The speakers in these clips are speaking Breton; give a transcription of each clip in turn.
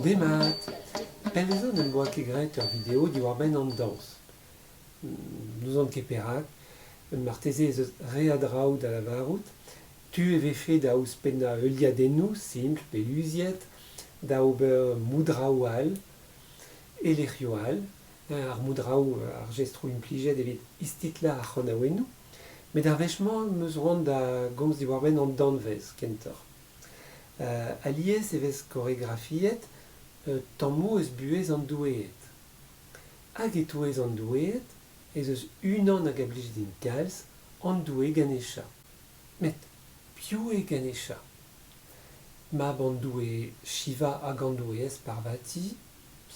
Demat! Pell zo n'em boa ket graet ur video diwar-benn an dañs. N'ouzon ket perak, marteze ez eus re a draoù da lavarout. Tu e vefe da ouzhpennañ heuliadennoù simpl pe luziet, da ober moudraoù all e lec'hioù all, ar moudraoù, ar jestroù implijet evit istitlañ ar c'hanaouennoù. Met ar wech-mañ 'm eus c'hoant da gomz diwar-benn an danvez kentoc'h. Alies e vez koregrafiet tammoù eus buhez an doueed. Hag e-touez an doueed ez eus unan hag a blij din kalz, an doue Ganesha. Met piv eo Ganesha? Mab an doue Shiva hag an doueez Parvati,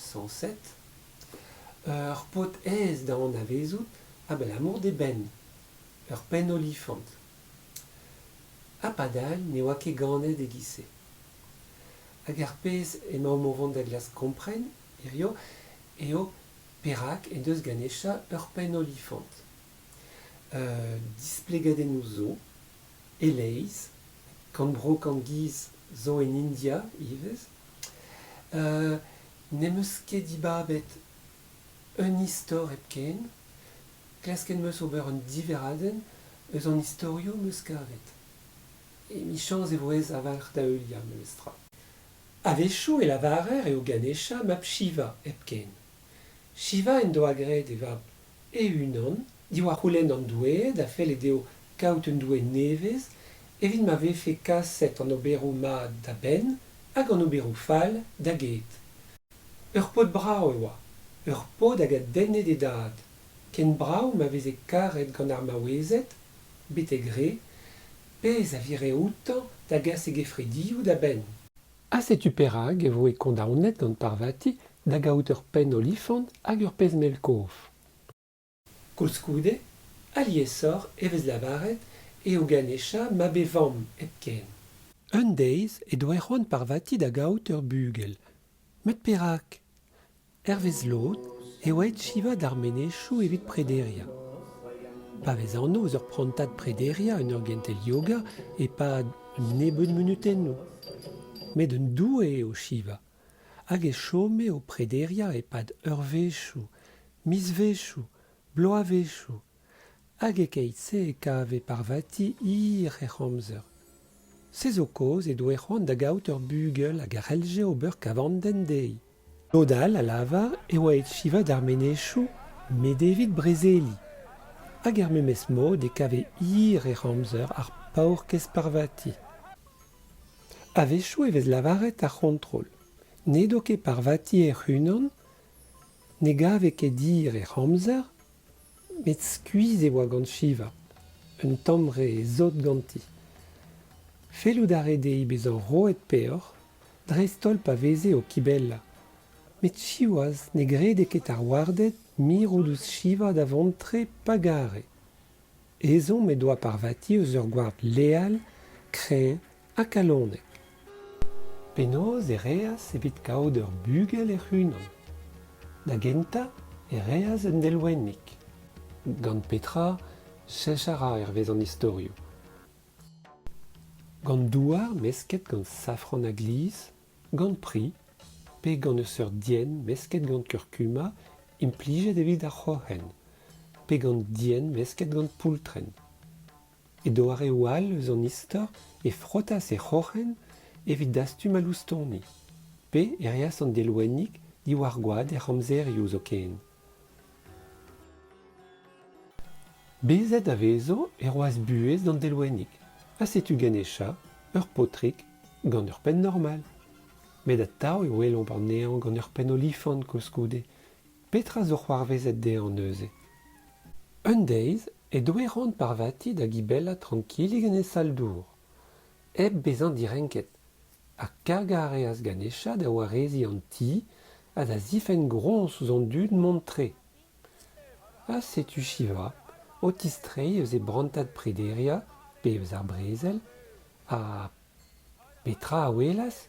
sañset. Ur paotr aes da anavezout abalamour d'e benn, ur penn olifant. Ha padal ne oa ket ganet e-giz-se. Hag ar pezh emaomp o vont da glask kompren hiziv eo perak en deus Ganesha ur penn olifant. Displegadennoù zo, e-leizh, kant bro kant giz zo en India ivez. N'em eus ket dibabet un istor hepken, klasket 'm eus ober un diverradenn eus an istorioù 'm eus kavet. Emichañs e vo aes a-walc'h da heuliañ memestra. A-wechoù e lavarer eo Ganesha mab Shiva hepken. Shiva en doa graet e vab e-unan diwar c'houlenn an doueed a felle dezho kaout un doue nevez evit ma vefe kaset an oberoù mat da benn hag an oberoù fall da get. Ur paotr brav e oa, ur paotr hag a denne d'e dad, ken brav ma veze karet gant ar maouezed, betek re, pezh a vire outañ da gas e gefridioù da benn. Ha setu perak e voe kondaonet gant Parvati da gaout ur penn olifant hag ur pezh mell kof. Koulskoude, aliesoc'h e vez lavaret eo Ganesha mab e vamm hepken. Un deiz he doe c'hoant Parvati da gaout ur bugel. Met perak ? Hervez lod eo aet Shiva d'ar menezioù evit prederiañ. Pa vez anv eus ur prantad prederiañ en ur gentel yoga e-pad un nebeud munutennoù. Met un doue eo Shiva, hag e chome o prederiañ e-pad eurvezhioù, mizvezhioù, bloavezhioù. Hag e-keit-se e kave Parvati hir hec'h amzer. Se zo kaoz he doe c'hoant da gaout ur bugel hag a c'hellje ober kavandenn dezhi. Lod all a lavar e oa aet Shiva d'ar menezioù met evit brezeliñ. Hag er memes mod e kave hir hec'h amzer ar paourkaezh Parvati. A-wechoù e vez lavaret ar c'hontrol. N'edo ket Parvati hec'h-unan, ne gave ket hir hec'h amzer, Met skuizh e oa gant Shiva, un tamm re sot ganti. Fellout a rae dezhi bezañ roet peoc'h, dreist-holl pa veze o kibellañ. Met siwazh ne grede ket ar warded mirout ouzh Shiva da vont tre pa gare. Ezhomm he doa Parvati eus ur gward leal, kreñv ha kalonek. Penaos e reas evit kaout ur bugel hec'h-unan ? Da gentañ e reas un delwennig. Gant petra ? Cheñch a ra hervez an istorioù. Gant douar mesket gant safran ha glizh, gant pri, pe gant ur seurt dienn mesket gant kurkuma implijet evit ar c'hroc'hen, pe gant dienn mesket gant poultrenn. E doareoù all eus an istor e frotas he c'hroc'hen evit dastum al loustoni, pe e reas an delwennig diwar goad hec'h amzerioù zoken. Bezet a vezo e roas buhez d'an delwennig, ha setu Ganesha, ur paotrig, gant ur penn normal. Met atav e welomp anezhañ gant ur penn olifant koulskoude. Petra zo c'hoarvezet dezhañ neuze ? Un deiz he doe c'hoant Parvati da gibellañ trankilik en he sal-dour, hep bezañ direnket, ha kargañ a reas Ganesha da wareziñ an ti ha da zifenn groñs ouzh an dud mont tre. Ha setu Shiva o tistreiñ eus e brantad prederiañ pe eus ar brezel, ha petra a welas ?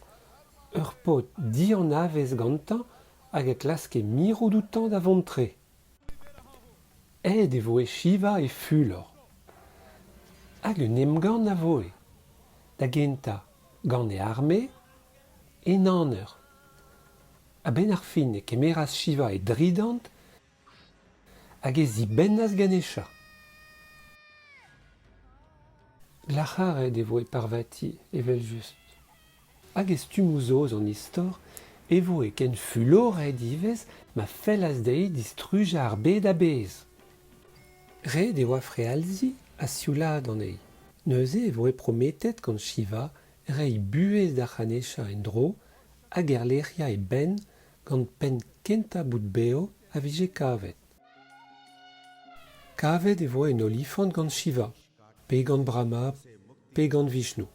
Ur paotr dianavez gantañ hag a glaske mirout outañ da vont tre. Aet e voe Shiva e fulor. Hag un emgann a voe. Da gentañ gant e arme, en aner. A-benn ar fin e kemeras Shiva e dridant hag e zibennas Ganesha. Glac'haret e voe Parvati, evel-just. Hag e stummoù zo eus an istor e voe ken fuloret ivez ma fellas dezhi distrujañ ar bed a-bezh. Ret e oa frealziñ ha sioulaat anezhi. Neuze e voe prometet gant Shiva reiñ buhez da C'hanesha en-dro hag erlec'hiañ e benn gant penn kentañ boud bev a vije kavet. Kavet e voe un olifant gant Shiva, pe gant Brahma, pe gant Vishnou.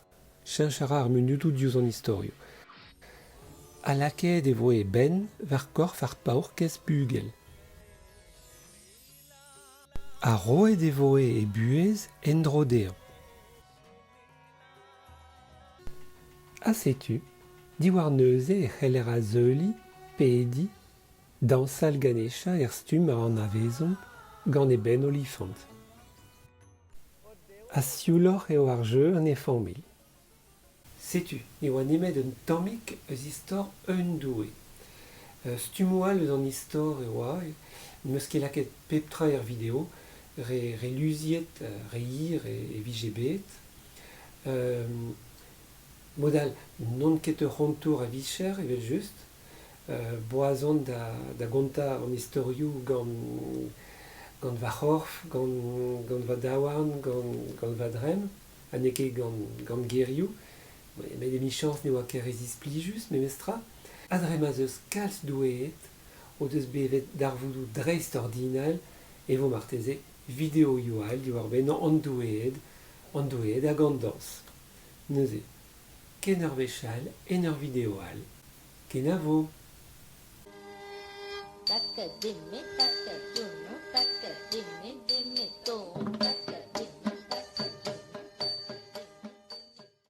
Cheñch a ra ar munudoù diouzh an istorioù. Ha lakaet e voe e benn war korf ar paourkaezh bugel. Ha roet e voe e buhez en-dro dezhañ. Ha setu, diwar neuze e c'heller azeuliñ, pediñ, dañsal Ganesha er stumm a anavezomp gant e benn olifant. Ha siouloc'h eo ar jeu en he familh. Setu, ne oa nemet un tammig eus istor un doue. Stummoù all eus an istor e oa, n'em eus ket lakaet pep tra er video, re, re luziet, re hir e vije bet. Mod all, n'on ket ur c'hontour a-vicher evel-just. Boaz on da gontañ an istorioù gant gant va c'horf, gant gant va daouarn, gant gant va dremm, ha n'eo ket gant gant gerioù. Met emichañs ne oa ket re zisplijus memestra. Ha dre ma'z eus kalz doueed o deus bevet darvoudoù dreistordinal e vo marteze videoioù all diwar-benn an doueed, an doueed hag an dañs. Neuze, ken ur wech all en ur video all. Kenavo!